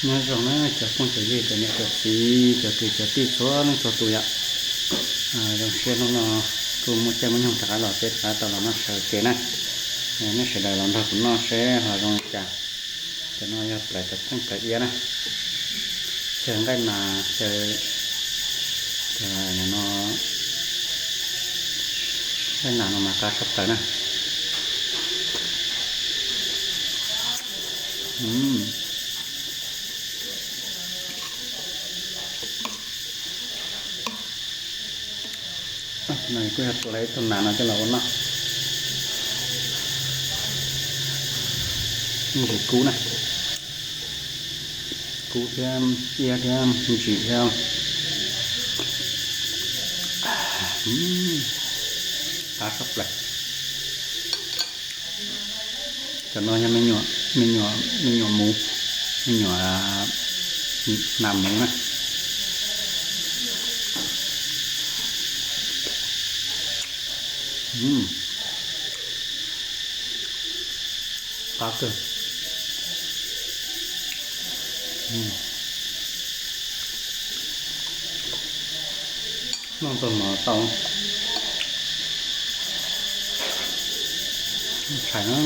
Nyob zoo na cov phooj cov ywg, cov niam cov txiv, cov kwv cov tij txhua leej txhua tus yom. Zoo siab hnub no kuj muaj caij muaj nyoog rov qab los peb rov qab tau los noj tshais ua ke na. Nej sawv daws los nrog kuv noj seb ho zoo li cas. Cov no yog plaws tawv theej plaws iab na, xyaw nqaij nas, xyaw no, nqaij nas no mas qab tshaj plaws na. Kuj yog tua lawm ib tug nas no coj los ua noj. Ntsim kub na, kub thiab iab thiab ntsim thiab, qab tshaj plaws. Cov no yog me nyuam, me nyuam mus, me nyuam nas mus na. Qab kawg. Noj tau mov tau, tshais na.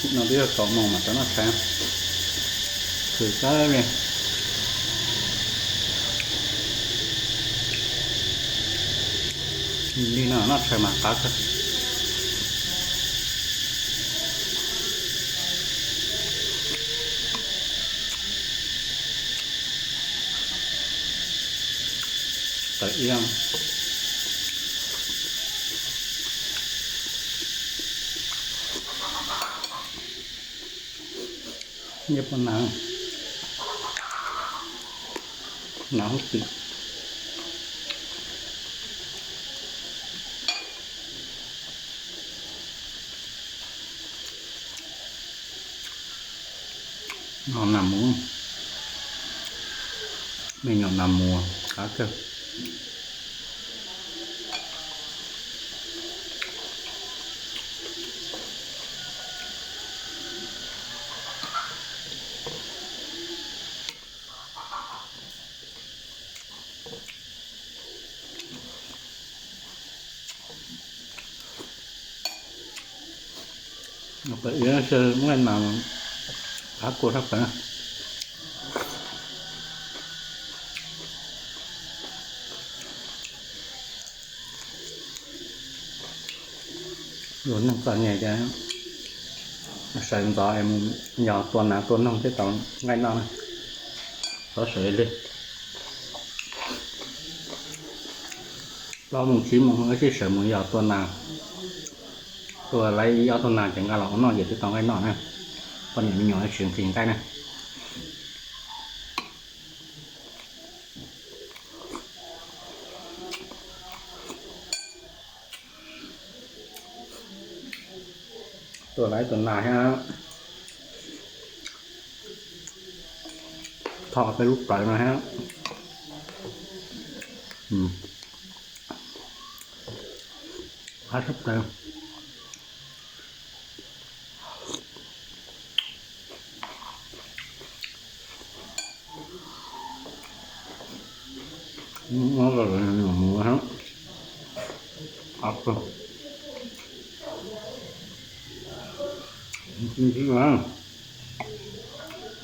Tim no twb yog kaum moos mam rov noj tshais, khwv kawg li. Lig no noj tshais mas qab kawg. Tawv iab. Nyiaj poj nas, nas hub tim. No nas mus, me nyuam nas mus qab kawg. Plaws iab xyaw nqaij nas, qab kua tshaj plaws. Luag neeg txom nyem ces sawv ntxov es mus yos tua nas tua noog thiaj tau nqaij noj na. Txhob sawv lig. Plaub moos tsib moos sib sawv mus yos tua nas, tua lawv ib ob tug nas ces nqa los ua noj ces twb tau nqaij noj na. Poj niam me nyuam tsis nqhis nqaij na. Tua lawv ib tug nas thiab, tho peb lub plawv no thiab. Qab tshaj plaws. Mus, qab kawg.